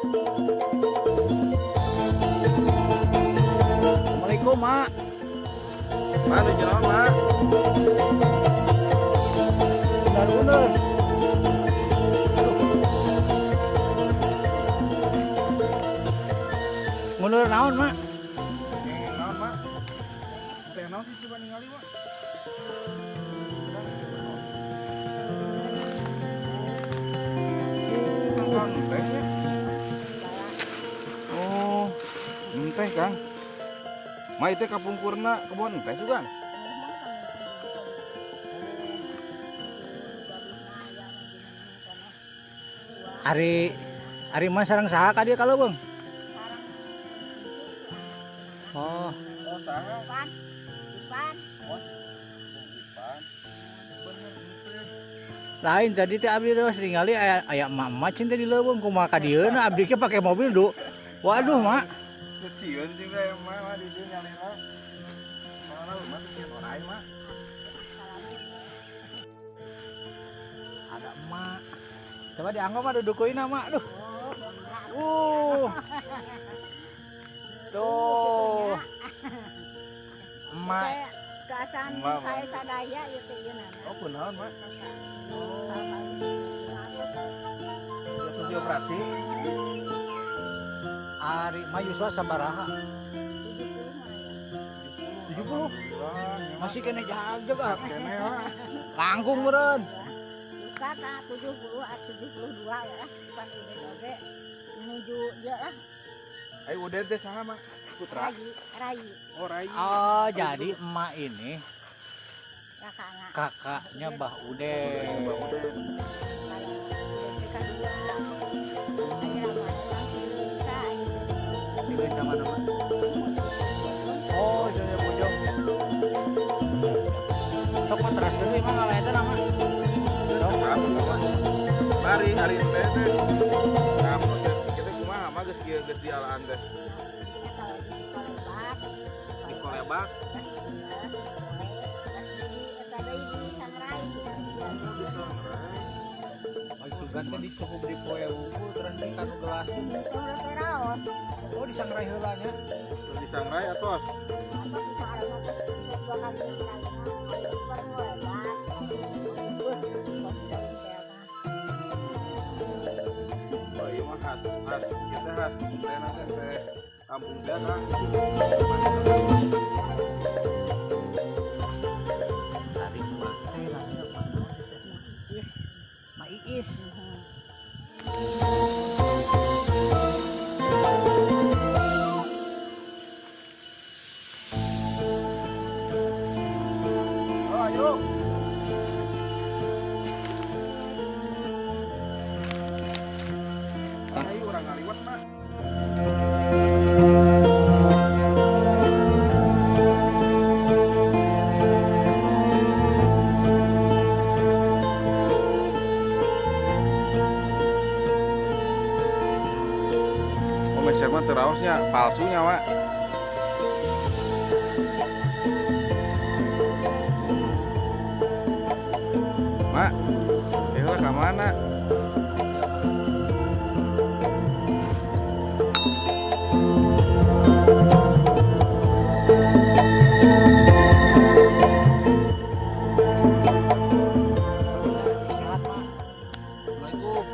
Assalamualaikum, Mak. Mak, nuju naon, Mak? Bener-bener. Ngundur naon, Mak? Ngeng naon, Mak? Teh naon sih coba ningali, Mak? Kang, teh nya. Oh, teh, Kang. Mak, itu kapungkurna kebon teh juga. Ari ari mah sareng saha ka dieu ka leuweung? Oh, Oh, saha? Ipan, Ipan. Oh, Ipan. Bener teh. Lain tadi teh abdi terus ningali aya aya emak-emak cinta di leuweung, kumaha ka dieuna abdi ke pakai mobil du. Waduh, Mak. Teu sieun sih teh emak mah di dieu nyalira. Mana mah teu sieun orai, Mak. Ada emak. Coba dianggo mah dudukuina, Mak. Duh. Oh, bangga. Tuh. Emak. Saya keasaan Emak, saya Mak. Sadaya ieu teh ieu nana. Oh, kunaon, Mak? Terus dioperasi. Ari mah yuswa sabaraha? 70. Masih kene jagjag ah. Kene, Mak. Langkung meureun. Duka ka 70 atau 72 ya. Pan udah oge menuju dia lah. Ayo udah teh saha, Mak? Putra. Rai, Rai, Oh, Rai. Oh, jadi emak ini kakakna. Kakaknya Bah Ude. Mbak Ude. Kalau TK 2. Ayo langsung ka Di sama nama. Oh, Jaya Bojong. Sok mah teraskeun we mah ngala eta nama. Cakap, kawan. Mari ari teh teh. Nah, proses kita kumaha mah geus kieu geus dialaan teh. Eta lagi di kolebak. Di kolebak. Eta deui di sangrai. Oh, di sangrai. Oh, itu kan teh dicukup di poe wungkul terus di kanu gelas. Oh, di sangrai heula nya. Terus di sangrai atos. Dua kali Oh, iya mah khas, khas kita khas teh teh teh kampung teh Kang. Ari emak teh namanya emak naon teh? Mak Iis. Oh, ayo. Ayo urang ngaliwat, Mak. Oh, meser mah teu raosnya, palsunya, Mak. Mak, eh lah ka mana? Sehat, Mak. Assalamualaikum.